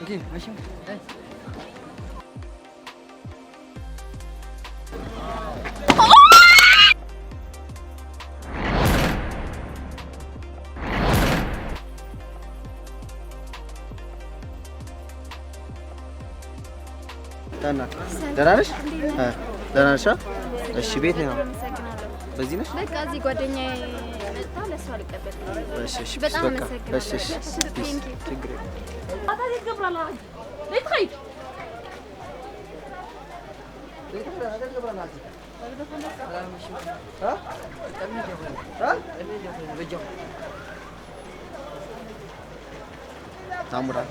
እሺ፣ እሺ። ደህና ነሽ? ደህና ነሽ? እሺ፣ ቤት ነው። በዚህ ነሽ? በቃ እዚህ ጓደኛዬ መጣ፣ ለእሷ ልቀበል። እሺ፣ እሺ፣ በጣም በቃ። አመሰግናለሁ። እሺ፣ እሺ። Thank you። ችግር የለም። ታምራት።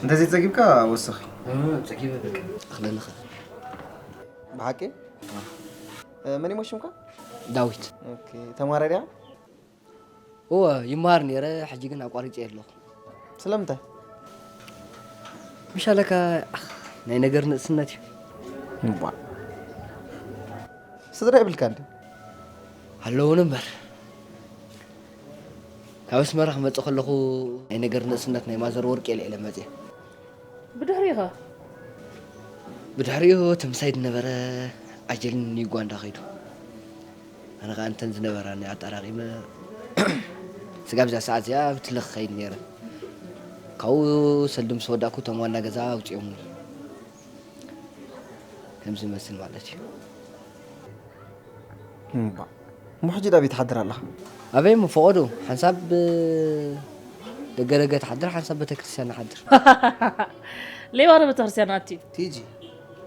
እንተዘይጸጊብካ ወስኺ። እ፣ ጸጊበ በቃ። እኽለኒ ኸ? ብሓቂ? እ፣ መን እዩ ሽምካ? ዳዊት። ኦኬ፣ ተማሪ ድያ? እወ፣ ይመሃር ነይረ፣ ሕጂ ግን ኣቋሪጸ ኣለኹ። ስለምንታይ? ምሻለካ ናይ ነገር ንእስነት እዩ። እባ። ስድራ የብልካ እንዴ? ኣለውን እምበር። ካብ ኣስመራ ክመጽእ ከለኹ ናይ ነገር ንእስነት ናይ ማዘር ወርቂ የልዕለ መጽየ። ብድሕሪኡ ኸ? ብድሕሪኡ እቲ ምሳይ ዝነበረ ኣጀልን ዩጋንዳ ከይዱ። ኣነ ኸኣ እንተን ዝነበራኒ ኣጣራቒመ ስጋብ እዛ ሰዓት እዚኣ ብትለ ክኸይድ ነይረ። ካብኡ ሰልዲ ምስ ወዳእኩ እቶም ዋና ገዛ ኣውጺኦምኒ። ከምዚ ይመስል ማለት እዩ። እምባ። እሞ ሕጂ ዳኣ ኣበይ ትሓድር ኣለኻ? ኣበይ እሞ ፈቐዶ፣ ሓንሳብ ደገ ደገ ትሓድር፣ ሓንሳብ ቤተክርስትያን ንሓድር። ሌባ ዶ ቤተክርስትያን ኣትዩ? ቲጂ።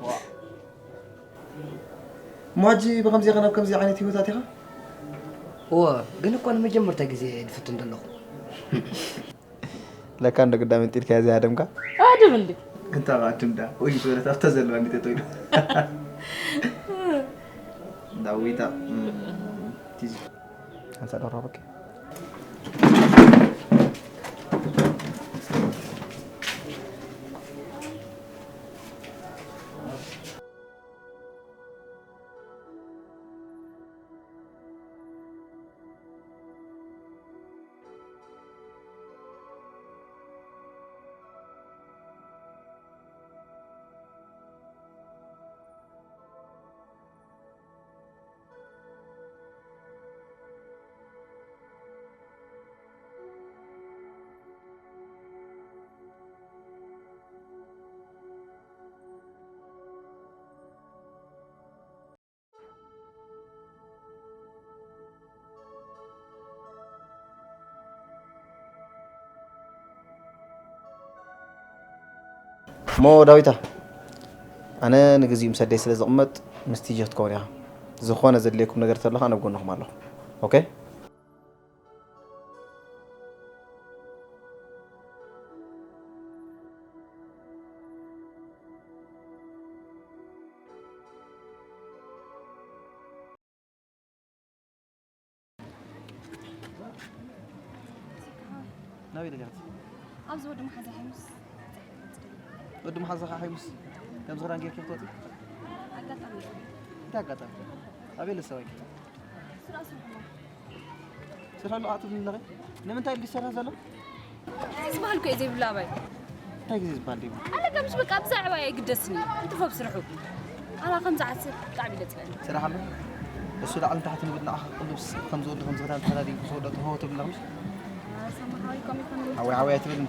ዋ። እሞ ሕጂ ብኸምዚ ኢኻ ናብ ከምዚ ዓይነት ህይወት ኣቲኻ? እወ፣ ግን እኮ ንመጀመርታ ግዜ እየ ዝፍትን ዘለኹ። ለካ እንዶ ግዳ መንጢልካያ ዘይሃደምካ። ኣድም እንዴ? እንታ ኣድም ዳ? ወይ ዝበለት ኣብታ ዘለዋ እንዴ ጠጠው ኢሉ። ዳዊታ፣ እም፣ ቲጂ። ኣንሳ ዶሮ በቂ። እሞ ዳዊታ፣ ኣነ ንግዚኡ ምስ ኣደይ ስለ ዝቕመጥ፣ ምስ ቲጂ ክትከውን ኢኻ። ዝኾነ ዘድልየኩም ነገር ተሎ ኸኣ ኣብ ጎንኹም ኣለኹ። ኦኬ? ናበይ ደሊኻ? ኣብዚ ወዲ መሓዛ ሓሙስ። ወዲ መሓዛኻ ሓሙስ ከምዚ ክዳን ጌርኪ ክትወጺ? ኣጋጣሚ። እንታይ ኣጋጣሚ? ኣበይ ኣሎ ሰብኣይኪ? ስራሕ ስርሑ። ስራሕ ኣሎ ኣትብልኒ ኣለኺ? ንምንታይ ድዩ ዝሰርሕ ዘሎ? እዚ ዝበሃል እኮ እዩ ዘይብሉ ኣባይ። እንታይ ግዜ ዝበሃል ዘይብሉ? ኣነ ከምሽ በቃ ብዛዕባ ኣይግደስኒ። እንትፎ ብስርሑ። ኣላ ከምዚ ዓስብ ብጣዕሚ ደስ ይብለኒ። ስራሕ ኣሎ? እሱ ላዕልን ታሕትን ይብል ንዓኻ ክቕልብስ ከምዚ ወዲ ከምዚ ክዳን ተኸዳዲንኩ ዝወደቕቲ ሆ ትብል ኣለኽምሽ? ሓወይ ሓወይ ኣይትበልን።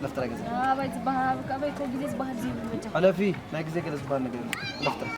ለፍጥራ ገዛ። ኣባይ ዝበሃል፣ ኣባይ እኮ ግዜ ዝበሃል ዘይብሉ በጃ። ሕለፊ፣ ናይ ግዜ ገለ ዝበሃል ነገር የለን። ለፍጥራ።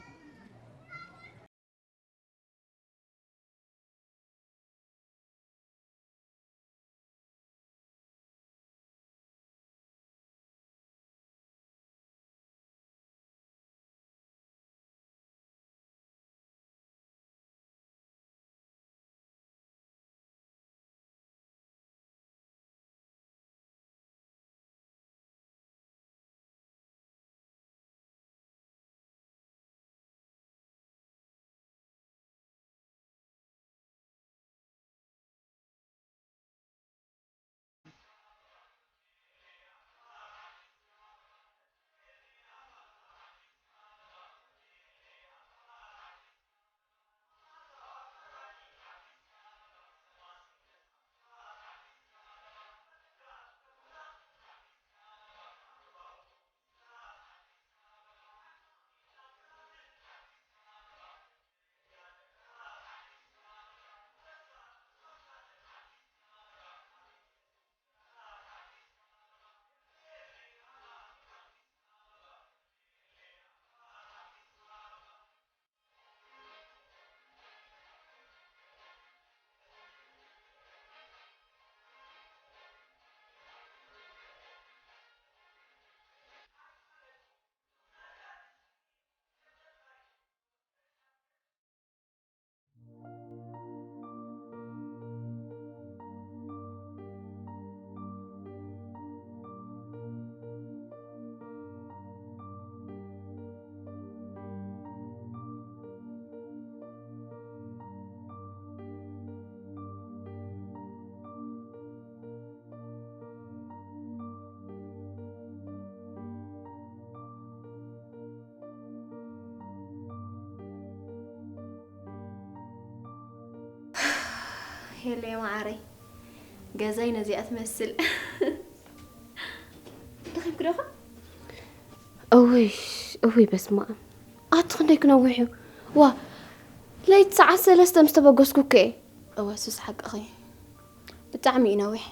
ሄለይ መዓረይ፣ ገዛይ ነዚኣ ትመስል። ደኺምኪ ዶ ኸ? እውይ፣ እውይ፣ በስመ ኣብ። ኣቲ ክንደይ ክነውሕ እዩ? ዋ፣ ለይቲ ሰዓት ሰለስተ ምስ ተበገስኩ እኮ እየ። እወ፣ ሱስ ሓቅኺ። ብጣዕሚ እዩ ነዊሕ።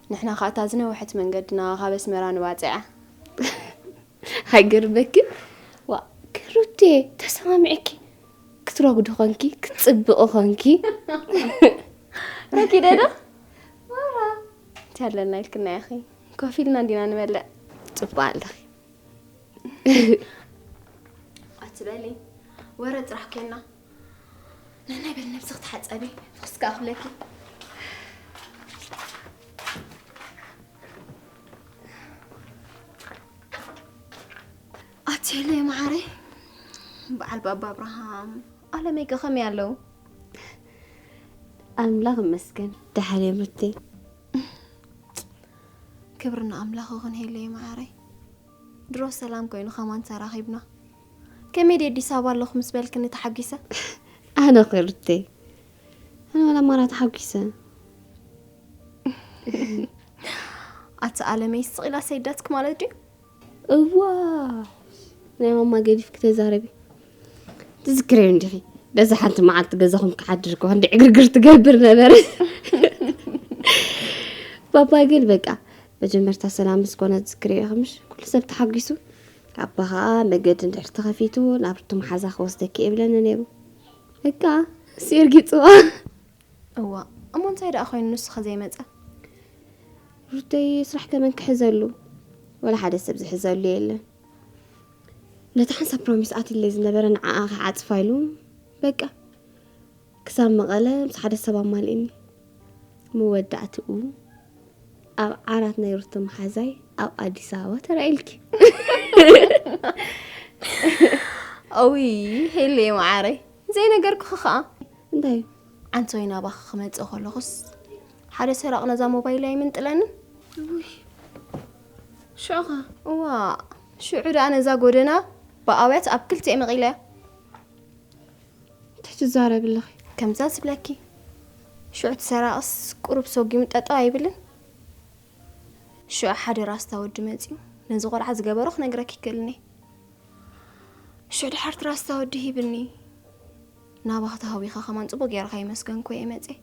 ንሕና ኸኣ እታ ዝነውሐት መንገድና ካብ ኣስመራ ንባጽዓ። ኣይገርመክን? ዋ፣ ክሩቴ፣ ተሰማሚዕኪ። ክትረጉዲ ኾንኪ፣ ክትጽብቒ ኾንኪ። ረኪደ ዶ? ዋራ። እንታይ ኣለና ኢልክና ኢኺ? ኮፍ ኢልና እንዲና ንበልዕ። ጽቡቕ ኣለኺ። ኣትበሊ። ወረ ጥራሕ ኮይና። ነናይ በል ነብስኺ ተሓጸቢ። ፍኹስ ከኣ ክብለኪ። ኣትየለይ መዓረይ፣ በዓል ባባ ኣብርሃም፣ ኣለመይ ከ ከመይ ኣለዉ? ኣምላኽ ይመስገን፣ ደሓን እዮም ሩተይ። ክብሪ ንኣምላኽ ይኹን ሄለይ መዓረይ። ድሮ ሰላም ኮይኑ ከማን ተራኺብና። ከመይ ድየ ኣዲስ ኣበባ ኣለኹ ምስ በልክኒ ተሓጒሰ? ኣነ እኮ ሩተይ፣ ኣነ ዋላ ማራ ተሓጒሰ። ኣቲ ኣለመይ ስቕ ኢላ ሰይዳትክ ማለት ድዩ? እዋ፣ ናይ ማማ ገዲፍኪ ተዛረቢ። ትዝክርዮ እንዲኺ፣ በዛ ሓንቲ መዓልቲ ገዛኹም ክሓድር እኮ ክንዲ ዕግርግር ትገብር ነበረ። ባባ ግን በቃ መጀመርታ ሰላም ምስ ኮነ ትዝክርዮ ኢኺ ምሽ? ኩሉ ሰብ ተሓጒሱ። ኣባ ኸኣ መገዲ እንድሕር ተኸፊቱ ናብ ርቱም ሓዛ ክወስደኪ እየ ብለኒ ነይሩ። በቃ፣ እሱ የርጊጽዋ። እዋ፣ እሞ እንታይ ደኣ ኮይኑ ንሱ ከዘይመጸ? ሩተይ፣ ስራሕ ከመን ክሕዘሉ? ወላ ሓደ ሰብ ዝሕዘሉ የለን። ነታ ሓንሳብ ፕሮሚስ ኣትለይ ዝነበረ ንዓኣ ክዓጽፋ ኢሉ፣ በቃ፣ ክሳብ መቐለ ምስ ሓደ ሰብ ኣማልእኒ። መወዳእትኡ ኣብ ዓራት ናይ ሩተ መሓዛይ ኣብ ኣዲስ ኣበባ ተራኢልኪ። ኣውይ፣ ሄለየ መዓረይ፣ ዘይነገርኩኺ ኸኣ። እንታይ? ዓንተወይ ናባኺ ክመጽእ ከለኹስ፣ ሓደ ሰራቕ ነዛ ሞባይለይ ኣይምንጥለንን? ውይ፣ ሽዑ ኸ? እዋ፣ ሽዑ ደኣ ነዛ ጎደና ብኣውያት ኣብ ክልቲኤ መቒለያ። እንታይ ትዛረቢ ኣለኺ? ከምዛ ዝብለኪ። ሽዑ እቲ ሰራቕስ ቁሩብ ሰጒሙ ጠጠው ኣይብልን? ሽዑ ሓደ ራስታ ወዲ መጺኡ፣ ነዚ ቆልዓ ዝገበሮ ክነግረኪ ይክእልኒ። ሽዑ ድሓር እቲ ራስታ ወዲ ሂብኒ። ናባኺ ተሃዊኸ ከማን ጽቡቕ ጌርካ ይመስገንኩ እየ መጺኤ።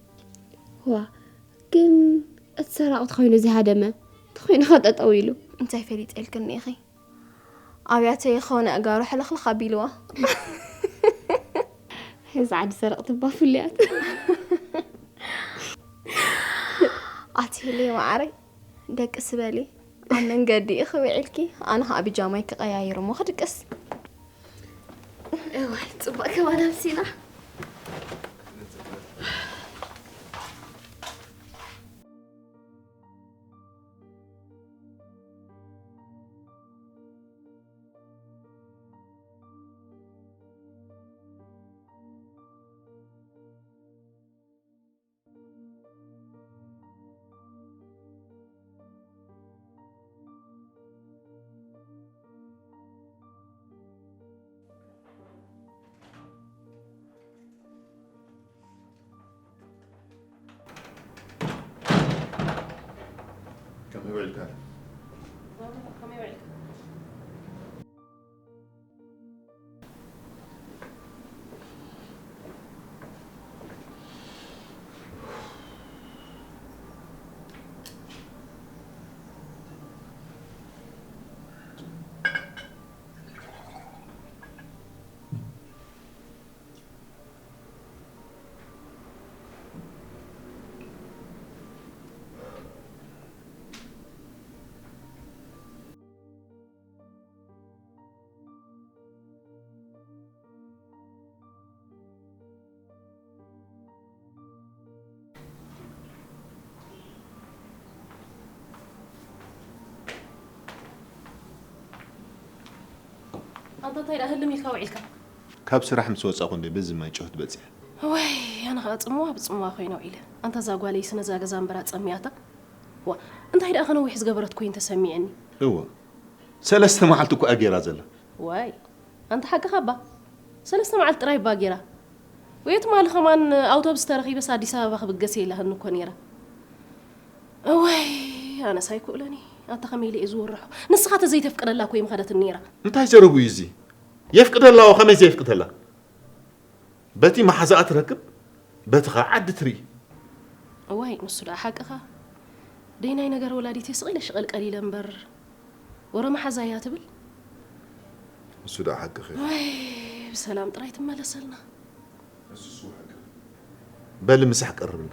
ዋ፣ ግን እቲ ሰራቒ ተኾይኑ ዝሃደመ ተኾይኑ ኸጠጠው ኢሉ። እንታይ ፈሊጠልክኒ ኢኺ? ኣብያተ የኾነ ኣእጋሩ ሕልኽልኽ ኣቢልዋ። ሕዚ ዓዲ ሰረቕቲ እባ ፍሉያት። ኣቲ ህልየ መዓረይ፣ ደቂ ስበሊ ኣብ መንገዲ ኢኺ ውዒልኪ፣ ኣነ ኸዓ ብጃማይ ክቐያይር እሞ ክድቅስ። እዋይ፣ ጽቡቕ ከማን ኣብሲና። ከመይ ውዒልካ? ኣንታ እንታይ ደኣ ህልም ኢልካ ውዒልካ? ካብ ስራሕ ምስ ወጻኹ እንደ በዚ ማይ ጨው ትበጽሕ። ወይ ኣነ ኸኣ ጽምዋ ብጽምዋ ኮይነ ውዒለ። ኣንታ እዛ ጓለይስ ነዛ ገዛ እምበር ኣጸሚያታ። ዋ እንታይ ደኣ ከነዊሕ ዝገበረት ኮይኑ ተሰሚዐኒ። እወ ሰለስተ መዓልቲ እኮ እያ ጌራ ዘላ። ዋይ ኣንታ ሓቅኻ እባ ሰለስተ መዓልቲ ጥራይ እባ ጌራ። ወይ ትማሊ ኸማን ኣውቶብስ ተረኺበስ ኣዲስ ኣበባ ክብገስ ኢላትኒ እኮ ነይራ። እዋይ ኣነስ ኣይክእሎን እየ። ኣታ ከመይ ኢለ እየ ዝወርሖ? ንስኻ ተዘይተፍቅደላ እኮ ኣይምኸደትን ነይራ። እንታይ ዘረቡ እዩ እዚ? የፍቅደላ ኦ ከመይ ዘየፍቅደላ? በቲ መሓዛኣ ትረክብ በቲ ኸዓ ዓዲ ትርኢ። እዋይ ንሱ ደኣ ሓቅኻ። ደይናይ ነገር ወላዲተይ ስቕ ኢለ ሽቐልቀል ኢለ እምበር ወረ መሓዛ እያ ትብል። ንሱ ደኣ ሓቅኺ። እዋይ ብሰላም ጥራይ ትመለሰልና። እሱ እሱ ሓቅኺ። በሊ ምሳሕ ቀርብና።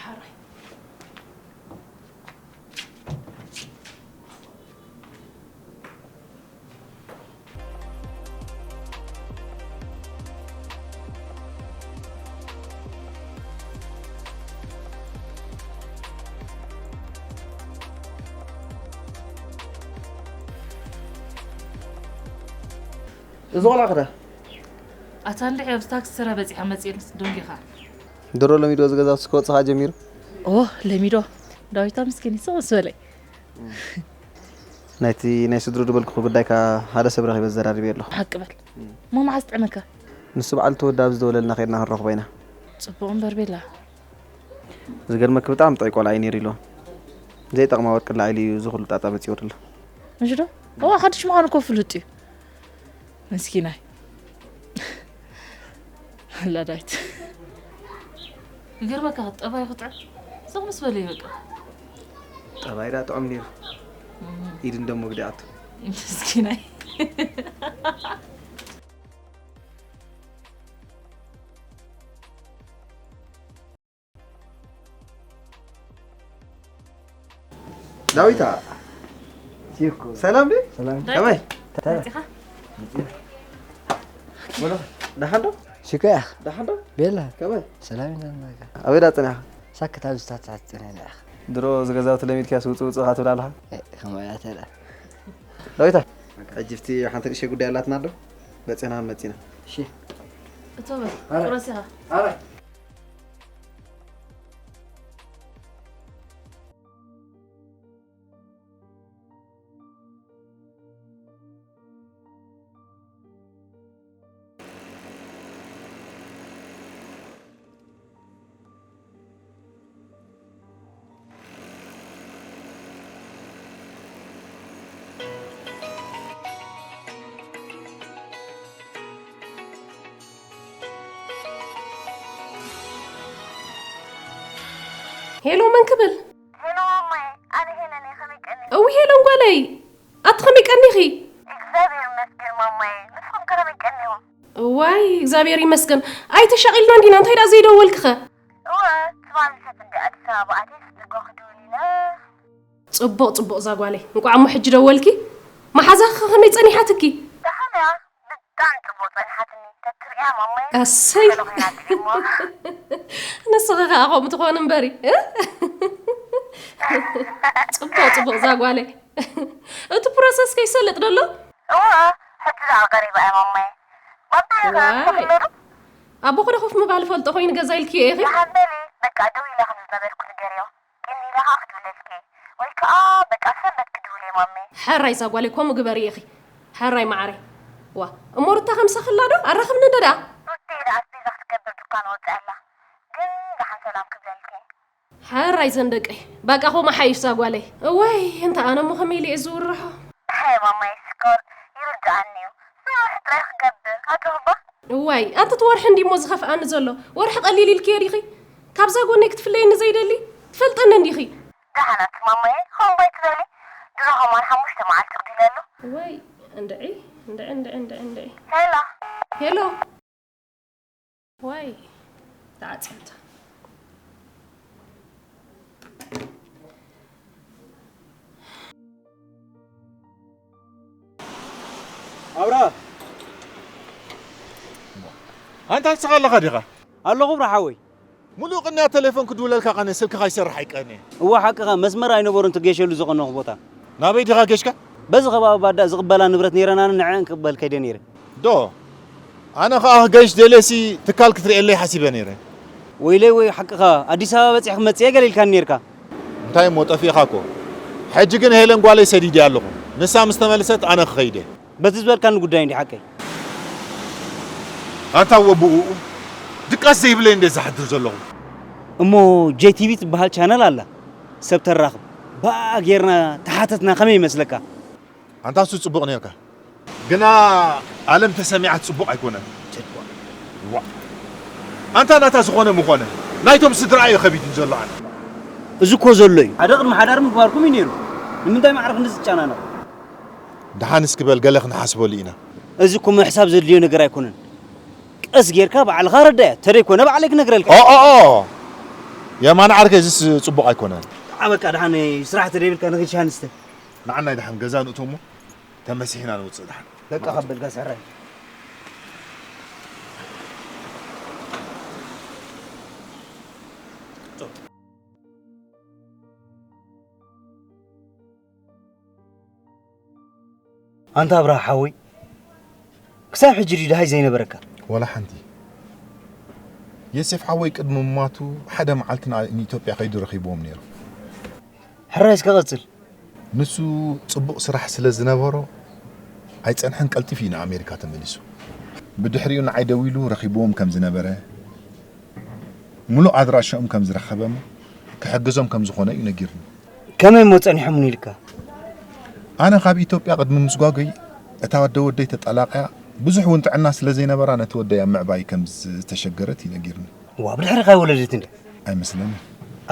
ሓራይ። እዚ ቆልዓ ኸ ደኣ? ኣታ እንድዒ ኣብዚ ታክሲ ተራ በጺሓ መጺኤልስ ደንጊኻ። ድሮ ለሚዶ እዚ ገዛ ውስጥ ክወጽእ ኸዓ ጀሚሩ። ኦ ለሚዶ። ዳዊታ ምስኪን ይስቕ ምስ በለይ። ናይቲ ናይ ስድሩ ዝበልኩኺ ጉዳይ ከኣ ሓደ ሰብ ረኺበ ዘራሪበዮ ኣለኹ። ሓቂ በል። እሞ መዓስ ጥዕመካ? ንሱ በዓል ተወዳ ኣብ ዝደወለልና ኸይድና ክንረኽቦ ኢና። ጽቡቕ እምበር ቤላ። ዝገርመኪ ብጣዕሚ ጥዑይ ቆልዓ እዩ ነይሩ ኢልዎ። ዘይጠቕማ ወርቂ ኣላዒሉ እዩ እዚ ኩሉ ጣጣ መጺኡ ዘሎ። ምሽ ዶ? እዋ ሓድሽ ምዃኑ እኮ ፍሉጥ እዩ። ምስኪናይ። ኣላ ዳዊት። ይገርመካ ጠባይ ክጥዕም ስቕ ምስ በለ እዩ በቃ። ጠባይ ደኣ ጥዑም ነይሩ። ኢድ እንደሞ ግዲኣቱ። ምስኪናይ። ዳዊታ። ሲኮ። ሰላም ዲ? ሰላም። ከመይ? ተ- መጺኻ? ወላ፣ ደሓን ዶ? ሽኮ ያኽ። ደሓን ዶ? ቤላ። ከመይ? ሰላም ኢና እናጋ። ኣበይ ዳ ጸኒሕኻ? ሳክት ኣብዚ ታሕቲ ታሕቲ ጸኒሕና ያኽ። ድሮ ዝገዛውቲ ለሚድካስ ውጽእ ውጽእ ኻ ትብል ኣለኻ? እ፣ ከመይ እያ ተላ? ዳዊታ፣ ሕጂ ኣብቲ ሓንቲ ንእሽተይ ጉዳይ ኣላትና ዶ? በጺሕና መጺና። እሺ። እቶ በል፣ ኣረ። ቁረስ ኢኻ። ኣረ። ሄሎ፣ መን ክብል? ኣይ ኣቲ ከመይ ቀኒኺ? እግዚኣብሔር ይመስገን ማማዬ፣ ንስኹም ከ ከመይ ቀኒኹም? እዋይ እግዚኣብሔር ይመስገን። ኣይተሻቒልና እንዲና፣ እንታይ ደኣ ዘይደወልክኸ? እወ፣ ትማሊ ሰብ እንደ ኣዲስ ኣበባ ኣትየ ስድርጎ ክድውል ኢለ። ጽቡቕ ጽቡቕ እዛ ጓለይ፣ እንቋዕ እሞ ሕጂ ደወልኪ። መሓዛኺ ከ ከመይ ጸኒሓትኪ? ደሓን እያ፣ ብጣዕሚ ጽቡቕ ጸኒሓትኒ። ተትርእያ ማማዬ ኣሰይ። ገለ ኮይና ትሪሞ። ንስኺ ከኣ ከምኡ ትኾኒ እምበሪ። ጽቡቕ ጽቡቕ እዛ ጓለይ። እቲ ፕሮሰስ ከይሰልጥ ደሎ? እወ፣ ሕጂ ደኣ ቀሪባ እያ ማማዬ። ባባ ዋይ። ከፍሎ ዶ? ኣቦ ኹደ ኮፍ ምባል ፈልጦ ኮይኑ ገዛ ኢልክዮ ኢኺ? ደሓን በሊ፣ በቃ ደው ኢለ ከም ዝነበርኩ ንገርዮ። ግን ኢለ ኸኣ ክድውለልኪ። ወይ ከኣ በቃ ሰንበት ክድውል እየ ማሜ። ሕራይ እዛ ጓለይ ከምኡ ግበሪ ኢኺ። ሕራይ መዓረይ። ዋ፣ እሞ ሩታ ከምሰኽላ ዶ? ኣራኽብኒ እንዶ ደኣ? ሩቲ ኢላ ኣስቤዛ ክትገብር ድኳን ወጺኣ ኣላ። ግን ደሓን ሰላም ክብለልኪ። ሕራይ ዘን ደቀይ። በቃ ከምኡ ሓይሽ እዛ ጓለይ። እዋይ፣ እንተ ኣነ እሞ ከመይ ኢለ እየ ዝውርሖ? ኣይ ማማይ ሽኮር ይርድኣኒ እዩ። ስራሕ ጥራይ ክገብር። ኣጆኺ እባ። እዋይ፣ ኣንቲ እቲ ወርሒ እንዲሞ ዝኸፍኣኒ ዘሎ። ወርሒ ቀሊል ኢልክዮ ዲኺ? ካብዛ ጎነይ ክትፍለየኒ ዘይደሊ? ትፈልጠኒ እንዲኺ? ደሓን ኣንቲ ማማየ፣ ከምኡ ኣይትበሊ። ድሮ ከማን ሓሙሽተ መዓልቲ ኣጉዲለሉ። እዋይ፣ እንድዒ፣ እንድዒ፣ እንድዒ፣ እንድዒ፣ እንድዒ። ሄሎ። ሄሎ። ዋይ፣ ተዓጽምታ። ኣብርሃ፣ ኣንታ ንስኻ ኣለኻ ዲኻ? ኣለኹ ብርሓወይ። ሙሉእ ቅንያ ቴሌፎን ክድውለልካ ቀንየ፣ ስልክኻ ይሰርሕ ኣይቀንየ። እወ፣ ሓቅኻ፣ መስመር ኣይነበሮን ትገሸሉ ዝቐነኹ ቦታ። ናበይ ዲኻ ገሽካ? በዚ ከባቢ ባዳ ዝቕበላ ንብረት ነይረን፣ ኣነ ንዐአን ክቕበል ከይደ ነይረ። ዶ? ኣነ ኸኣ ክገይሽ ደልየሲ ትካል ክትርእየለይ ሓሲበ ነይረ። ወይለይ ወይ ሓቅኻ፣ ኣዲስ ኣበባ በጺሕ ክመጽእ እየ ገለ ኢልካኒ ነይርካ። እንታይ እሞ ጠፊእኻ እኮ። ሕጂ ግን ሄለን ጓለይ ሰዲደ ኣለኹ። ንሳ ምስ ተመልሰት ኣነ ክኸይደ። በቲ ዝበልካኒ ጉዳይ እንዲ ሓቀይ። ኣንታ ወ ብኡ ድቃስ ዘይብለይ እንደ ዝሓድር ዘለኹ። እሞ ጄቲቪ ትበሃል ቻነል ኣላ። ሰብ ተራኽብ። ብኣ ጌርና ተሓተትና ከመይ ይመስለካ? ኣንታ እሱ ጽቡቕ ነርካ። ግና ዓለም ተሰሚዓ ጽቡቕ ኣይኮነን። ዋ። ኣንታ ናታ ዝኾነ ምኾነ። ናይቶም ስድራ እየ ከቢድን ዘሎ ኣነ። እዚ እኮ ዘሎ እዩ። ሓደ ቅድሚ ሓዳር ምግባርኩም እዩ ነይሩ። ንምንታይ ማዕረ ክንዲ ዝጨናነቕ? ደሓን እስኪ በል ገለ ክንሓስበሉ ኢና። እዚ እኮ ምሕሳብ ዘድልዮ ነገር ኣይኮነን። ቀስ ጌርካ ባዕልኻ ረዳያ። ተደይኮነ ባዕለይ ክነግረልካ። ኦ፣ ኦ፣ ኦ። የማነ ዓርከይ፣ እዚስ ጽቡቕ ኣይኮነን። ደዓ በቃ ደሓን ስራሕ ተደይብልካ ንኽንሻ ንስተ። ንዓናይ ደሓን ገዛ ንእቶ እሞ ተመሲሕና ንውፅእ ደሓን። በቃ ከበልካ ሰራይ። ኣንታ ኣብርሃ ሓወይ፣ ክሳብ ሕጂ ድዩ ደሃይ ዘይነበረካ? ዋላ ሓንቲ። የሴፍ ሓወይ ቅድሚ ምማቱ ሓደ መዓልቲ ንኣ-፣ ንኢትዮጵያ ከይዱ ረኺብዎም ነይሩ። ሕራይ እስከ ቀጽል። ንሱ ጽቡቕ ስራሕ ስለ ዝነበሮ ኣይጸንሐን፣ ቀልጢፉ እዩ ንኣሜሪካ ተመሊሱ። ብድሕሪኡ ንዓይ ደዊሉ ረኺብዎም ከም ዝነበረ፣ ምሉእ ኣድራሻኦም ከም ዝረኸበ፣ ክሕግዞም ከም ዝኾነ እዩ ነጊርኒ። ከመይ እሞ ጸኒሖምኒ ኢልካ? ኣነ ካብ ኢትዮጵያ ቅድሚ ምስጓጎይ እታ ኣደ ወደይ ተጠላቕያ፣ ብዙሕ እውን ጥዕና ስለ ዘይነበራ ነቲ ወደይ ኣብ ምዕባይ ከም ዝተሸገረት እዩ ነጊርኒ። ዋ፣ ብድሕሪኻ ይወለደት እንደ? ኣይመስለንን።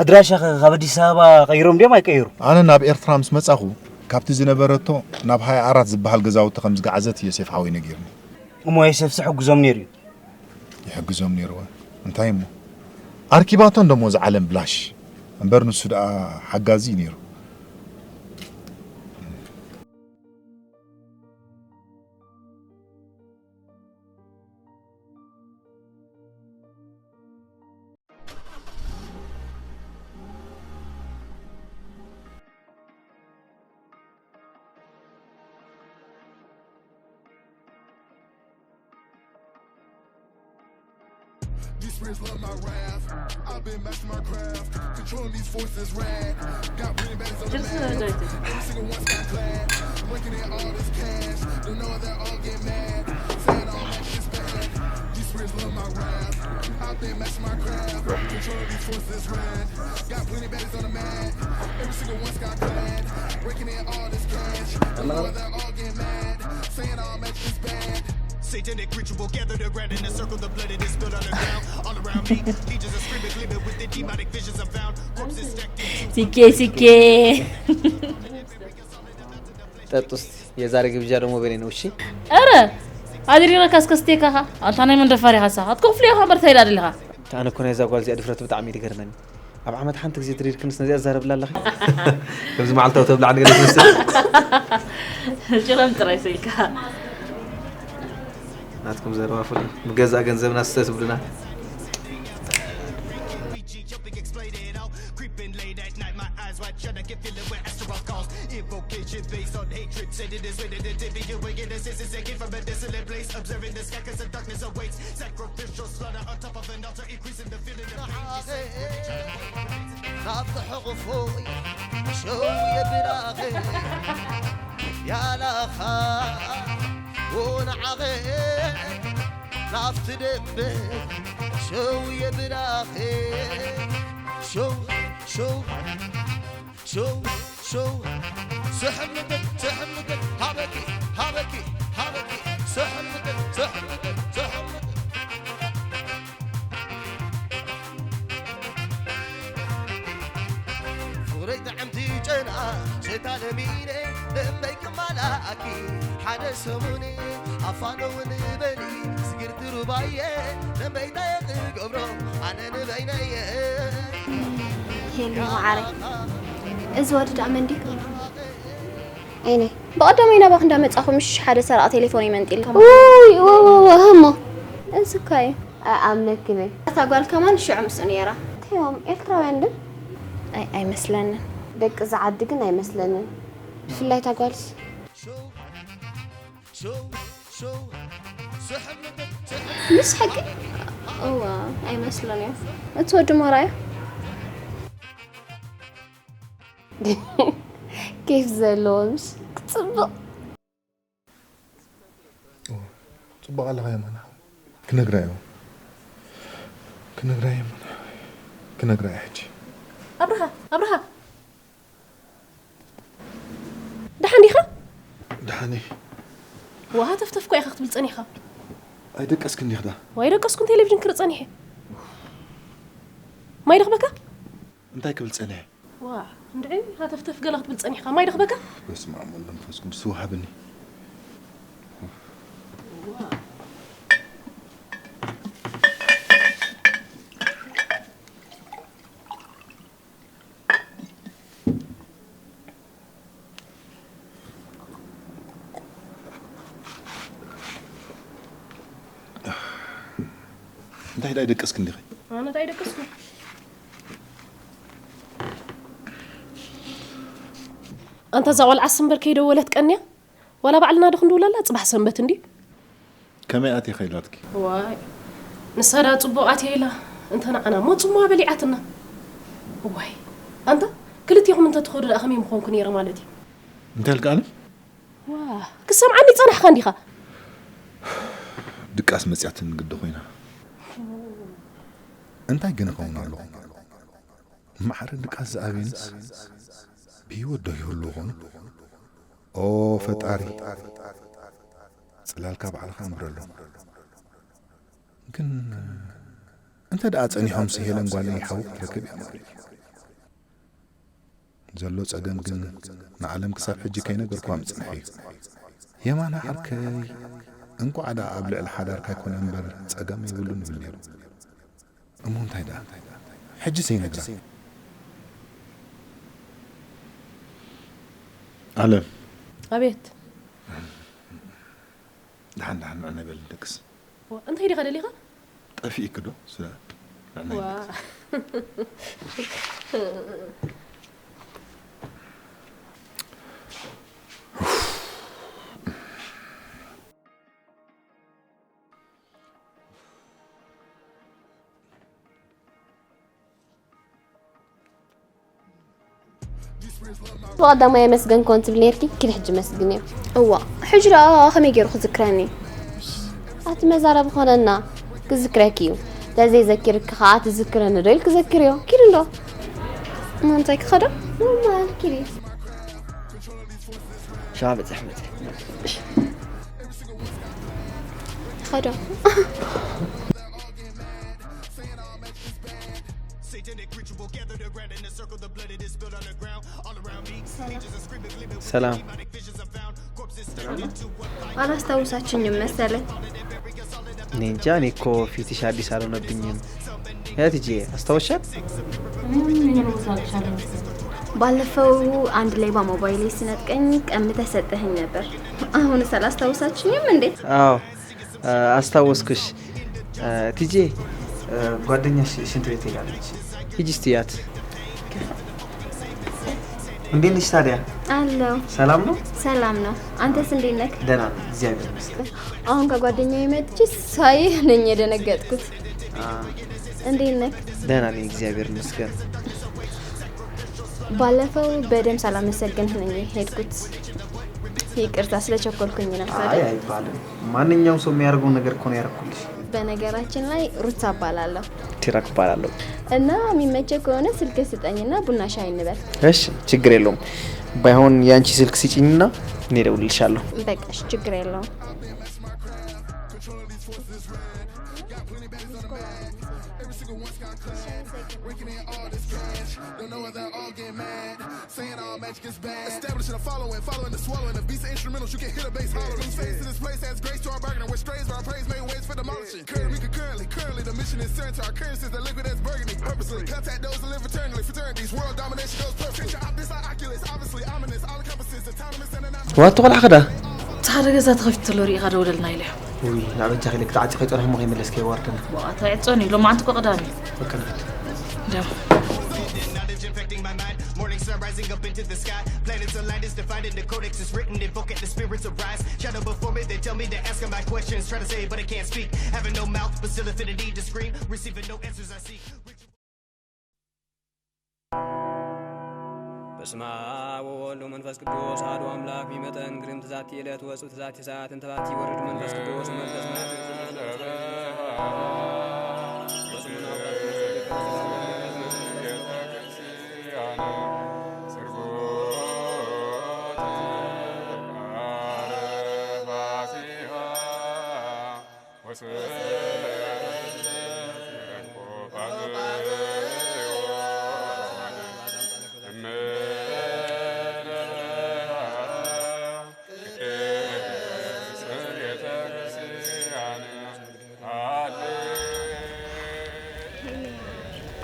ኣድራሻ ከ ካብ ኣዲስ ኣበባ ቀይሮም ድዮም ኣይቀየሩ? ኣነ ናብ ኤርትራ ምስ መጻኹ፣ ካብቲ ዝነበረቶ ናብ ሃያ ኣራት ዝበሃል ገዛውቲ ከም ዝገዓዘት ዮሴፍ ሓወይ ነጊርኒ። እሞ ዮሴፍ ዝሕግዞም ነይሩ እዩ? ይሕግዞም ነይሩ። እንታይ እሞ? ኣርኪባቶ እንዶ እሞ እዛ ዓለም ብላሽ። እምበር ንሱ ደኣ ሓጋዚ እዩ ነይሩ። These spirits love my wrath. I've been mastering my craft. Controlling these forces, rad. Got plenty battles on the map. Every single one's got clad. Raking in all this cash. Don't know that all get mad. Saying all that shit's bad. These spirits love my wrath. I've been mastering my craft. Controlling these forces, rad. Got plenty battles on the map. Every single one's got clad. Raking in all this cash. Don't know that all get mad. Saying all that shit's bad. Satanic ritual gathered around in a circle. The blood it is spilled on the ground. All around me, legions of screaming, gleaming with the demonic visions unbound. Corpses stacked into ሲኬ ሲኬ። ጠጡ እስቲ፣ የዛሬ ግብዣ ደግሞ በኔ ነው። እሺ። ኧረ ኣድሪረካ እስከ ስቴካኻ። ኣንታ ናይ መን ደፋር ኢኻ ንስኻ? ክትከፍሎ ኢኻ እምበር እንታይ ደኣ ደሊኻ? ኣነ እኮ ናይዛ ጓል እዚኣ ድፍረት ብጣዕሚ እዩ ዝገርመኒ። ኣብ ዓመት ሓንቲ ግዜ ድሪርክንስ ነዚኣ ትዛረብላ ኣለኺ? ከምዚ መዓልታዊ ተብልዓኒ ገለ ትመስል። ሽረም ጥራይ ስኢልካ። ናትኩም ዘረባ ፍሉይ። ብገዛእ ገንዘብና ስተ ትብሉና። Creeping late at night, my eyes wide shut. I can feel it where Astaroth calls. Invocation based on hatred. Sending this way to the tip of your wickedness. This is a gift from a desolate place. Observing the sky, cause the darkness awaits. Sacrificial slaughter on top of an altar, increasing the feeling of pain. ናብቲ ሕቑፉ ሸው የብላኺ ያላኻ ወንዓኺ ናብቲ ደበ ሸው የብላኺ ሸው ሸው ሸው ሸው ስሕምግን ስሕምግን ሃበኪ ሃበኪ ሃበኪ ስሕምግን ስሕምግን ስሕምግን ፍቕረይ ጥዕምቲ ጨና ሽታ ለሚነ ደንበይ ክማላኣኪ ሓደ ሰሙን ኣፋነውን በሊ ስግርቲ ሩባየ ደንበይታየ ክገብሮ ኣነ ንበይነየ ሄሊ መዓረይ፣ እዚ ወዲ ደኣ መን ድዩ? ዓይነይ፣ ብቐዳማይ ናባኺ እንዳመጻኹ ምሽ ሓደ ሰራቒ ቴሌፎነይ መንጢሉ። ውይ፣ ወወወ፣ ህሞ። እዚ እኳ እዩ። ኣይኣምነክን እየ። እታ ጓል ከማን ሽዑ ምስኡ ነይራ። እንታይ እዮም? ኤርትራውያን ድን? ኣይ፣ ኣይመስለንን። ደቂ እዛ ዓዲ ግን ኣይመስለንን። ብፍላይ እታ ጓልስ። ምስ ሓቂ? እዋ፣ ኣይመስልን እዮም። እቲ ወዲ ሞራ እዩ። ኬፍ ዘለዎ ምሽ ክጽብቕ። ጽቡቕ ኣለኻ የማን ሓወይ። ክነግራ እየ። ክነግራ እየ የማን ሓወይ። ክነግራ እየ ሕጂ። ኣብርሃ፣ ኣብርሃ። ደሓን ዲኻ? ደሓን እየ። ዋ ሃተፍተፍ እኮ ኢኻ ክትብል ጸኒሕካ። ኣይደቀስክን ዲኽዳ? ዋይ ደቀስኩን ቴሌቪዥን ክርኢ ጸኒሐ። ማይ ደኽበካ? እንታይ ክብል ጸኒሐ? ዋ እንድዒ ሃተፍተፍ ገለ ክትብል ጸኒሕካ። ማይ ደኽበካ? በስመ ኣብ ወወልድ ወመንፈስ ቅዱስ ስውሃብኒ። እንታይ ዳይ ደቀስክ እንዲኺ? ኣነ ዳይ ደቀስኩ። ኣንታ እዛ ቆልዓስ እምበር ከይደወለት ቀንያ? ዋላ ባዕልና ዶ ክንድውለላ? ጽባሕ ሰንበት እንድዩ። ከመይ ኣትየ ከይላትኪ? ዋይ ንሳ ዳ ጽቡቕ ኣትየ ኢላ እንተ ንዓና እሞ ጽምዋ በሊዓትና። ዋይ ኣንታ ክልቴኹም እንተ ትኸዱ ደኣ ከመይ ምኾንኩ ነይረ ማለት እዩ። እንታይ ኢልካ ኣለም? ዋ ክሰምዓኒ ጸናሕካ እንዲኻ። ድቃስ መጽያትኒ ግዲ ኮይና። እንታይ ግን እኸውን ኣለኹ? ማዕረ ድቃስ ዝኣብየንስ ብህይወት ዶ ይህሉ ይኾኑ? ኦ ፈጣሪ፣ ጽላልካ ባዕልኻ ኣንብረሎም። ግን እንተ ደኣ ጸኒሖምሲ ሄለን ጓለይ ሓዊ ክትረክብ እያ ማለት እዩ። ዘሎ ጸገም ግን ንዓለም ክሳብ ሕጂ ከይነገርኩዋ ምጽንሐ እዩ። የማነ ዓርከይ፣ እንቋዕ ደኣ ኣብ ልዕሊ ሓዳርካ ይኮነ እምበር ጸገም የብሉን ይብል ነይሩ። እሞ እንታይ ደኣ? ሕጂ ዘይነግራ። ኣለም። ኣቤት። ደሓን ደሓን ንዕና ይበል ንደቅስ። ዋ፣ እንታይ ዲኻ ደሊኻ? ጠፊእኪ ዶ? ስለ ንዕና ዋ። ይበል። ብቐዳማይ ኣመስገንክዎን ትብል ነይርኪ፣ ኪዲ ሕጂ መስግንዮ። እዋ፣ ሕጂ ደኣ ከመይ ገይሩ ክዝክረኒ? ኣቲ መዛረቢ ኮነና፣ ክዝክረኪ እዩ። ተዘይዘኪርኪ ከኣ ትዝክረኒ ዶ ኢልኪ ዘክርዮ። ኪዲ እንዶ። እሞ እንታይ ክኸዶ? ኖርማል፣ ኪዲ። ሻ በጽሕ በጽሕ። ኸዶ። ሰላም። አላስታውሳችኝም መሰለኝ። እኔ እንጃ፣ እኔ እኮ ፊትሽ አዲስ አልሆነብኝም። እህትዬ፣ አስታወሻት? ባለፈው አንድ ሌባ ሞባይሌ ሲነጥቀኝ ቀምተህ ሰጠኸኝ ነበር። አሁንስ አላስታውሳችኝም እንዴ? አዎ፣ አስታወስኩሽ። ቲጄ፣ ጓደኛሽ ሽንት ቤት ሄዳለች። ሂጂ እስቲ እያት። እንዴት ነሽ ታዲያ? አለው። ሰላም ነው? ሰላም ነው። አንተስ እንዴት ነህ? ደህና ነኝ፣ እግዚአብሔር ይመስገን። አሁን ከጓደኛዬ መጥቼ ሳይህ ነኝ የደነገጥኩት። አ፣ እንዴት ነህ? ደህና ነኝ፣ እግዚአብሔር ይመስገን። ባለፈው በደም ሳላመሰግንህ ነኝ የሄድኩት። ይቅርታ ስለቸኮልኩኝ ነው። አይ፣ አይባልም። ማንኛውም ሰው የሚያደርገውን ነገር እኮ ነው ያደረኩልሽ። በነገራችን ላይ ሩታ እባላለሁ። ቲራክ እባላለሁ። እና የሚመቸህ ከሆነ ስልክ ስጠኝና ቡና ሻይ እንበል። እሺ፣ ችግር የለውም። ባይሆን የአንቺ ስልክ ስጪኝና እኔ እደውልልሻለሁ። በቃ እሺ፣ ችግር የለውም። Establishing a following, following the swallowing of beats and instrumentals. You can hear the bass hollering. Face to this place has grace to our bargain. We're strays, our praise made ways for demolishing. Currently, concurrently, currently, the mission is turned to our currencies, the liquid as burgundy. Purposely, contact those that live eternally. Fraternities, world domination goes perfect. Picture optics like Oculus, obviously ominous, all encompasses, autonomous and anonymous. ዋቶ ቆልዓ ኸዳ? እቲ ሓደ ገዛ ተኸፊቱ ተሎ ርኢኻ ደውለልና ኢለዮ። ውይ፣ ናብ እጃ ኺለ ክትዓጺ ከይጸንሐ እሞ ከይመለስኪ የዋርደና። ዋ፣ እንታይ ዕጾን እዩ? ሎማዓንቲ እኮ ቅዳሜ። በቃ ንኸድ። ደም። Knowledge infecting my mind. Morning sun rising up into the sky. Planets aligned is defined in the codex is written. Invoke it, the spirits arise. Shadow before me, they tell me to ask them my questions. Try to say, but I can't speak. Having no mouth, but still infinity to scream. Receiving no answers I seek. በስመ አብ ወወልድ ወመንፈስ ቅዱስ አሐዱ አምላክ። ቢመጠን ግርም ትዛቲ ዕለት ወጽብ ትዛቲ ሰዓት እንተባቲ ወርድ መንፈስ ቅዱስ መንፈስ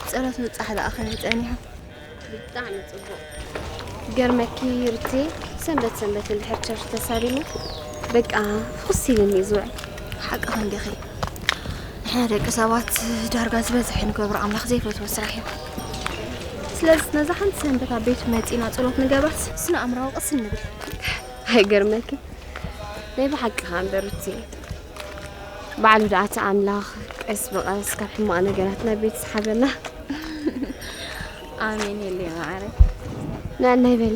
ጸሎት ምብጻሕ ደኣ ከመይ ጸኒሑ? ብጣዕሚ ጽቡቕ። ገርመኪ ሩቴ፣ ሰንበት ሰንበት እንድሕር ቸርች ተሳሊሙ፣ በቃ ፍኹስ ኢሉኒ እዩ ዝውዕል። ሓቅኺ እንዲኺ። ንሕና ደቂ ሰባት ዳርጋ ዝበዝሐ ንገብሮ ኣምላኽ ዘይፈትዎ ስራሕ እዩ። ስለዚ ነዛ ሓንቲ ሰንበት ኣብ ቤቱ መጺና ጸሎት ንገብራት፣ ስነ ኣእምራዊ ቅስን ንብል። ኣይገርመኪ? ናይ ብሓቂ ከኣ እምበር ሩቲ፣ ባዕሉ ደኣ እቲ ኣምላኽ ቀስ ብቐስ ካብ ሕማቕ ነገራት ናብ ቤት ይስሓበና። ኣሜን። የለይ ማዕረ። ንዕናይ በሊ፣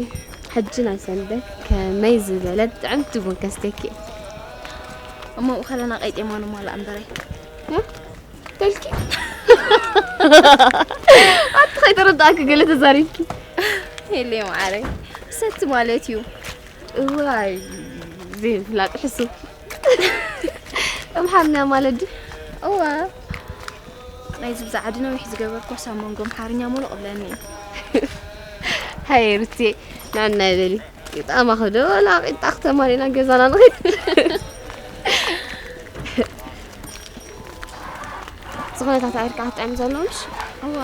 ሕጂ ናይ ሰንበት ከመይ ዝበለት ጥዕምቲ ቡን ከስተኪ እየ። እሞ ብኡ ከለና ቀይጤማ ንማላእ እምበረይ። እ? ተልኪ? ኣቲ ከይተረዳእኪ ገለ ተዛሪብኪ። የለይ ማዕረ። ሰቲ ማለት እዩ። እዋይ፣ ዘይፍላጥ ሕሱም። ኣምሓርኛ ማለት ድዩ? እዋ። ናይዚ ብዛዕባ ነዊሕ ዝገበርኩ ሳብ መንጎ ኣምሓርኛ ሙሉእ እብለኒ። ሃየ ሩትየ፣ ንዕናይ በሊ። ቂጣ ማኸዶ ወላ ቂጣ ክተማሊና ገዛና ንኸይድ። ዝኾነ ታታዒርካ ክትጥዕም ዘለውንሽ? እዋ።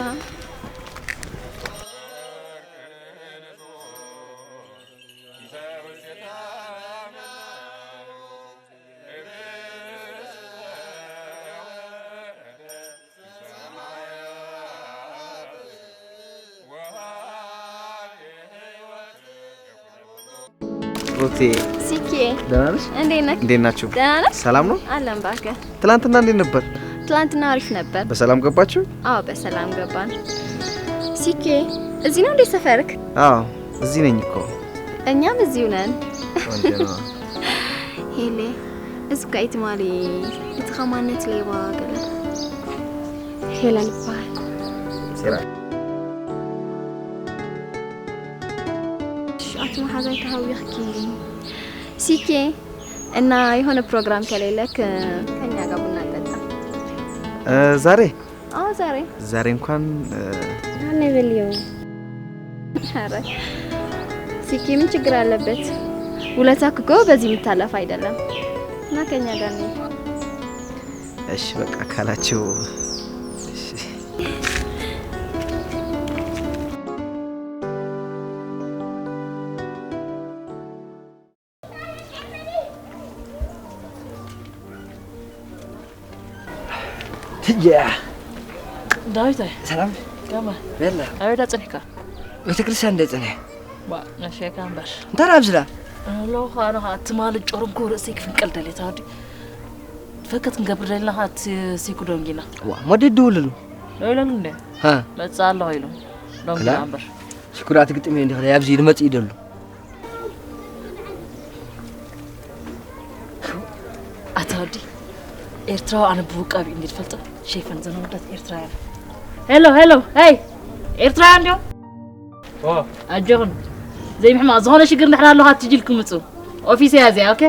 ሩቴ፣ ሲኬ፣ ደህና ነሽ? እንዴት ነህ? እንዴት ናችሁ? ደህና ነህ? ሰላም ነው? አለን እባክህ። ትላንትና እንዴት ነበር? ትላንትና አሪፍ ነበር። በሰላም ገባችሁ? አዎ፣ በሰላም ገባን። ሲኬ፣ እዚህ ነው እንዴ ሰፈርክ? አዎ፣ እዚህ ነኝ እኮ። እኛም እዚሁ ነን። ቆንጆ ነው። ሄሌ፣ እዚ እኮ እዩ ትማሊ እቲ ኸማነት ሌባ ገለ። ሄለን ይበሃል። ሴራ። እሺ፣ ኣቲ መሓዛይ ተሃዊኽኪ። ሲኬ፣ እና የሆነ ፕሮግራም ከሌለክ ከኛ ጋር ቡና እንጠጣ። እ፣ ዛሬ? አዎ ዛሬ ዛሬ እንኳን ዳኔ በልየው። ኧረ ሲኪ ምን ችግር አለበት? ውለታ እኮ በዚህ የሚታለፍ አይደለም። እና ከኛ ጋር ነው። እሺ በቃ ካላችሁ እሺ። ትያ ዳዊት ኣይ ሰላም ከመ ቤላ ኣበይ ዳ ጸኒሕካ? ቤተክርስትያን እንደ ጸኒሐ ዋ ነሸካ እምበር እንታይ ኣብዝላ ኣለኹ ኣነ ኸዓ ትማሊ ጨርምኩ ርእሰይ ክፍንቀል ደልየ ታዲ ፈከት ክንገብር ደልና ኸዓ እቲ ሲኩ ደንጊና ዋ ሞዲ ድውልሉ ዶ ኢለሉ እንደ ሃ መጽእ ኣለኹ ኢሉ ደንጊና ክላ? እምበር ሽኩራት ግጥም እንዲ ኣብዚ ልመጽእ ይደሉ ኣታ ወዲ ኤርትራዊ ኣነ ብውቃብ እዩ እንዲ ትፈልጦ ሸይፈን ዘን ወዳት ኤርትራውያን ሄሎ ሄሎ ሄይ ኤርትራውያን እንዲዮም ኣጆኹን ዘይምሕማቕ ዝኾነ ሽግር እንድሕር ኣለኻ ትጅል ክምፁ ኦፊስ እያ እዚኣ ኦኬ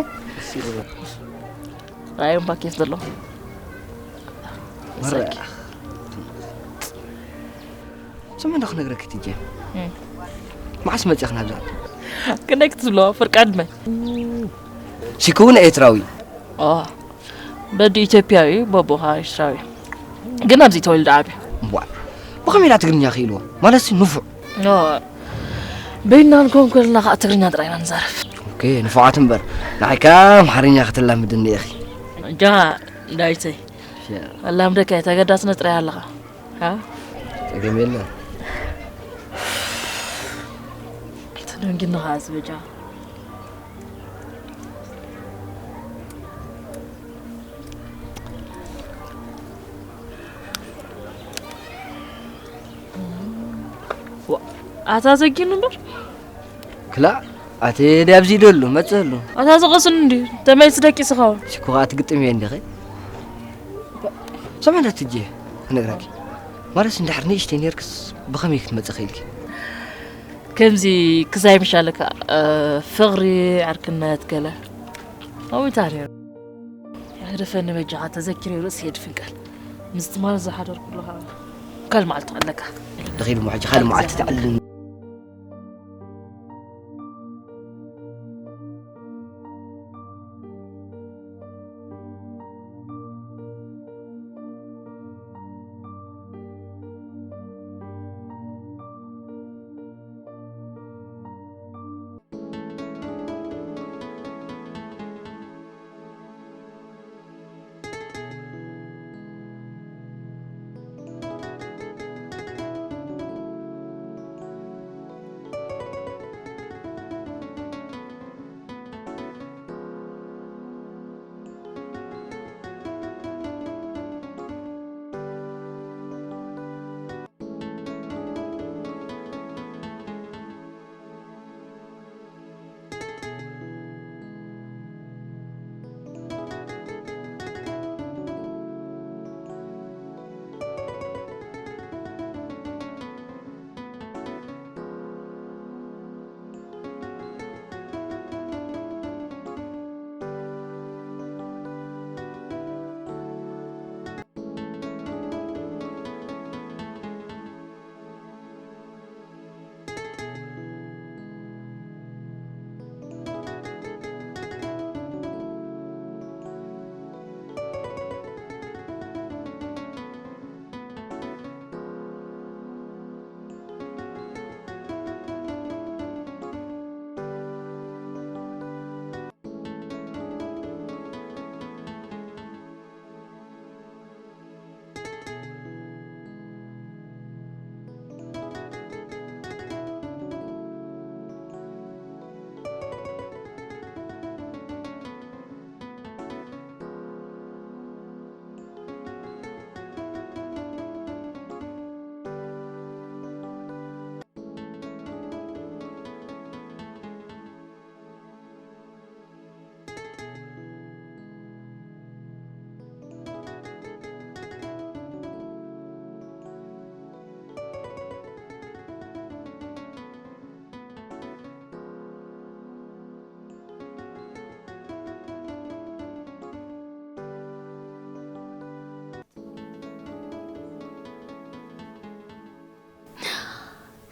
ራዮም ባኬፍ ዘሎ መረኣ ስመ እንዳ ክነግረክ ትጀ መዓስ መፅእኽ ናብዛ ክንደይ ክትብሎ ፍርቃ ዕድመ ሲኩ እውን ኤርትራዊ በዲ ኢትዮጵያዊ በቦኻ ኤርትራዊ ግን ኣብዚ ተወልደ ዓብዩ እምቧ ብኸመይ ኢላ ትግርኛ ክኢልዎ ማለት ንፉዕ በይና ንኮን ኮልና ከዓ ትግርኛ ጥራይና ንዛረብ ኦኬ ንፉዓት እምበር ንዓይካ ኣምሓርኛ ክትላምድኒ ኢኺ እጃ ዳዊተይ ኣላምደካ ተገዳስነት ጥራይ ኣለኻ ጸገም የለን ተደንጊኒ ከዓ ዝበጃ ኣታ ዘጊኑ እምበር ክላ ኣቲ ድያብዚ ይደሉ መፅእ ኣሉ ኣታ ዝቐስን እንዲ ተመልሲ ደቂስኻ ሽኮ ከዓ ትግጥም እየ እንዲኸ ሰማዕና ትጄ ክነግራኪ ማለስ እንድሕር ንእሽተይ ነርክስ ብኸመይ ክትመፅእ ኽኢልኪ ከምዚ ክሳይ ምሻለካ ፍቕሪ ዕርክነት ገለ ኣዊታ ነሩ ያህደፈኒ በጃኻ ተዘኪረ ርእሲ የድፍንቀል ምስ ትማል ዝሓደርኩ ኣለኻ ካል መዓልቲ ኣለካ ደኺሉ ሕጂ ካልእ መዓልቲ ተዕልል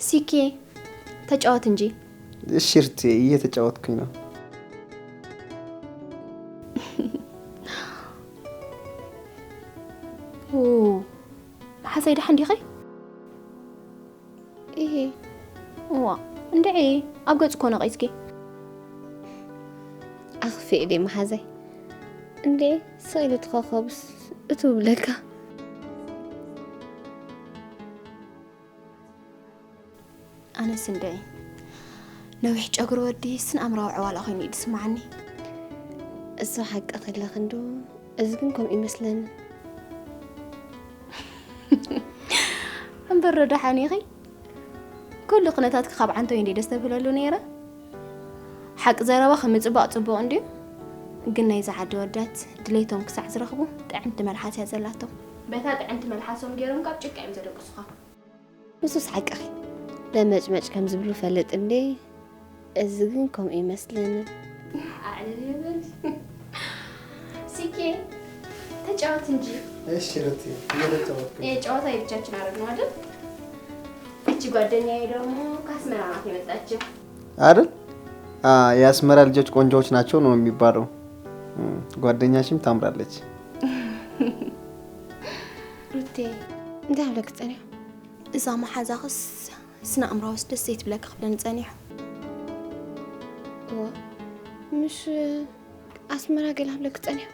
ሲኬ፣ ተጫወት እንጂ። እሺ ርቴ፣ እየተጫወትኩኝ ነው። ኡ፣ መሓዛይ ደሓን ዲኺ? እሂ። እዋ፣ እንድዒ፣ ኣብ ገጽ እኮ ነቒስኪ። ኣኽፊእ ድየ መሓዛይ? እንድዒ፣ ስቕ ኢሉ እቲ ኮኸብስ እቱ ብለካ። ኣነስ እንድዒ፣ ነዊሕ ጨጉሪ ወዲ ስነ ኣእምራዊ ዕዋላ ኮይኑ እዩ ዝስምዓኒ። እሱ ሓቂ ከለኺ እንዶ፣ እዚ ግን ከምኡ ይመስለኒ። እምበር ዶ ደሓን ኢኺ? ኩሉ ኩነታትኪ ካብ ዓንተወይ እንድየ ደስ ተብለሉ ነይረ። ሓቂ ዘረባ ከም ምጽባቕ ጽቡቕ እንድዩ፣ ግን ናይዛ ዓዲ ኣወዳት ድሌቶም ክሳዕ ዝረኽቡ ጥዕምቲ መልሓስ እያ ዘላቶም። በታ ጥዕምቲ መልሓሶም ገይሮም ካብ ጭቃ እዮም ዘደቅሱኻ። ንሱስ ሓቅኺ። ለመጭመጭ ከም ዝብሉ ፈልጥ እንዴ? እዚ ግን ከምኡ ይመስለኒ። ኣዕልል ይብል። ሲኬ፣ ተጫወት እንጂ። እሺ ሩቲ፣ እየተጫወትኩ። ይሄ ጨዋታ የብቻችን አደረግነው አይደል? እቺ ጓደኛዬ ደግሞ ከአስመራ ናት የመጣችው። አይደል? አ፣ የአስመራ ልጆች ቆንጆዎች ናቸው ነው የሚባለው። እም፣ ጓደኛሽም ታምራለች። ሩቴ፣ እንታይ ኣለክ ጸኒሑ? እዛ መሓዛኽስ ስነ ኣእምራውስ ደስ ዘይትብለካ ክብለኒ ጸኒሑ። እዋ፣ ምሽ ኣስመራ ገለ ክብለክ ጸኒሑ።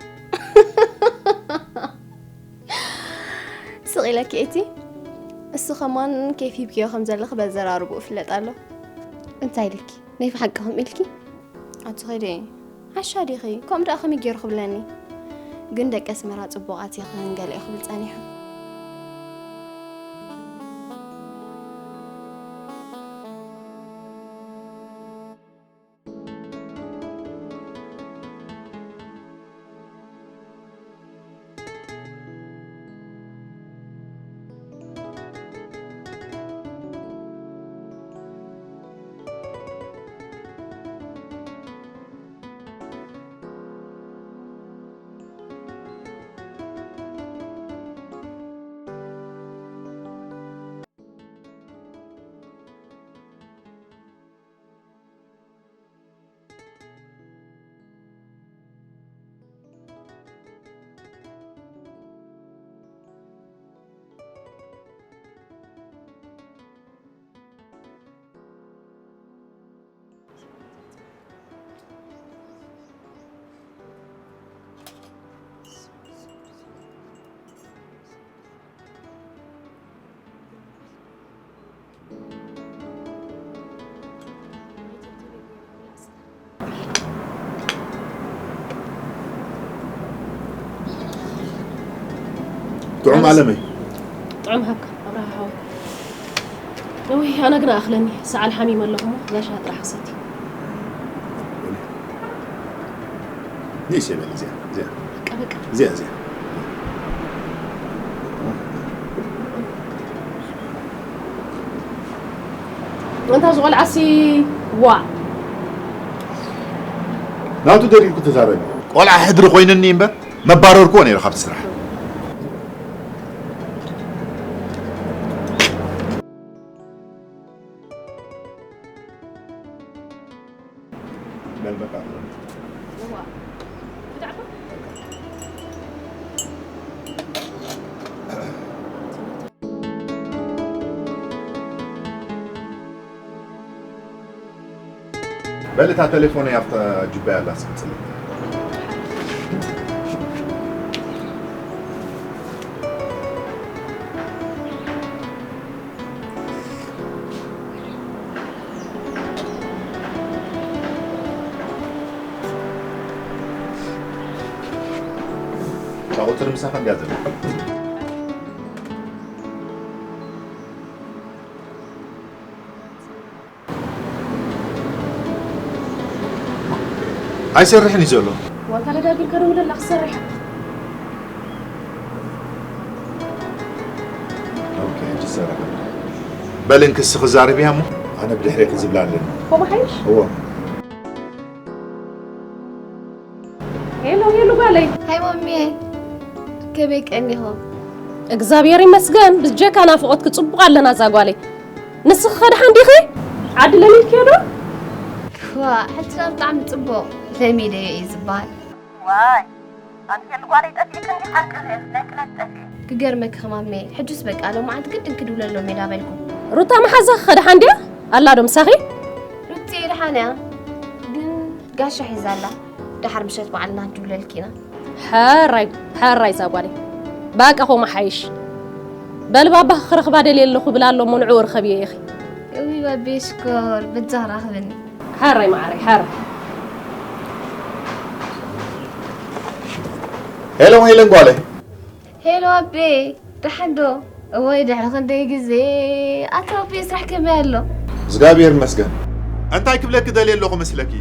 ስቕ ኢለኪ እቲ፣ እሱ ኸማን ኬፍ ሂብክዮ ከም ዘለኺ በዘራርብኡ ይፍለጥ ኣሎ። እንታይ ኢልኪ? ናይ ብሓቂ ከምኡ ኢልኪ? ኣቲ ኸይደ፣ ዓሻ ዲኺ? ከምኡ ደኣ ከመይ ገይሩ ክብለኒ? ግን ደቂ ኣስመራ ጽቡቓት ኢኽን ገለ እዩ ክብል ጸኒሑ። ጥዑም ኣለመይ። ጥዑም ሃብካ ኣብርሃ ሓወይ። እውይ፣ ኣነ ግን ኣኽለኒ፣ ሰዓል ሓሚመ ኣለኹ እሞ፣ እዛ ሻሂ ጥራሕ ክሰቲ። ንእሽተይ በል፣ እዚኣ፣ እዚኣ። በቃ፣ በቃ። እዚኣ፣ እዚኣ። እንታ ዝቆልዓሲ፣ ዋ። ናቱ ደሪርኩ ተዛረቢ። ቆልዓ ሕድሪ ኮይንኒ እምበር፣ መባረርኩዎ ነይረ ካብቲ ስራሕ። በል በቃ። እዋ። ብጣዕሚ። በል እታ ቴሌፎነይ ኣብታ ጁባይ ኣላ ስቅጽል። እታ ቁጽሪ ምሳኻ እንድያ ዘላ። ኣይሰርሕን እዩ ዘሎ። ዋንታ ደጋጊምካ ደውለላ ክሰርሕ። ኦኬ፣ ሕጂ ይሰርሕ። በል እንክስ ክዛረብ እያ እሞ፣ ኣነ ብድሕሬ ክዝብላ ኣለኒ። ከምኡ ሓይሽ? እዎ። ሄሎ፣ ሄሎ ጓለይ። ሃይ ማሚየ፣ ከመይ ቀኒኹም? እግዚኣብሔር ይመስገን፣ ብጀካ ናፍቖትኪ ጽቡቕ ኣለና እዛ ጓለይ። ንስኺ ከ ደሓን ዲኺ? ዓዲ ለሚድክዮ ዶ? ዋ፣ ሕጂ ብጣዕሚ ጽቡቕ። ለሚደዮ እዩ ዝበሃል። ዋይ፣ ኣንቲ ጓለይ ጠፊእክን ሓቂ ነክነጠፊ። ክገርመኪ ከማሜ፣ ሕጁስ በቃ ሎማዓንቲ ግድን ክድውለሎም እየ ዳበልኩ። ሩታ መሓዛኺ ከ ደሓን ድያ? ኣላ ዶ ምሳኺ? ሩቲ ደሓን እያ፣ ግን ጋሻ ሒዛ ኣላ። ደሓር ምሸት ባዕልና ንድውለልኪ ኢና። ሕራይ፣ ሕራይ እዛ ጓለይ። በቃ ከምኡ ሓይሽ። በሊ ባባኺ ክረኽባ ደልየ ኣለኹ ብላ ኣሎ እሞ ንዕኡ ርኸብዮ ኢኺ። እውይ ባቤ ሽኮር፣ በጃ ራኽብኒ። ሓራይ መዓረይ፣ ሓራይ። ሄሎ ሄለን ጓለይ። ሄሎ ኣቤ፣ ደሓን ዶ? እወይ ድሕሪ ክንደይ ግዜ። ኣታ ኣቤ ስራሕ ከመይ ኣሎ? እግዚኣብሔር ይመስገን። እንታይ ክብለኪ ደልየ ኣለኹ መስለኪ?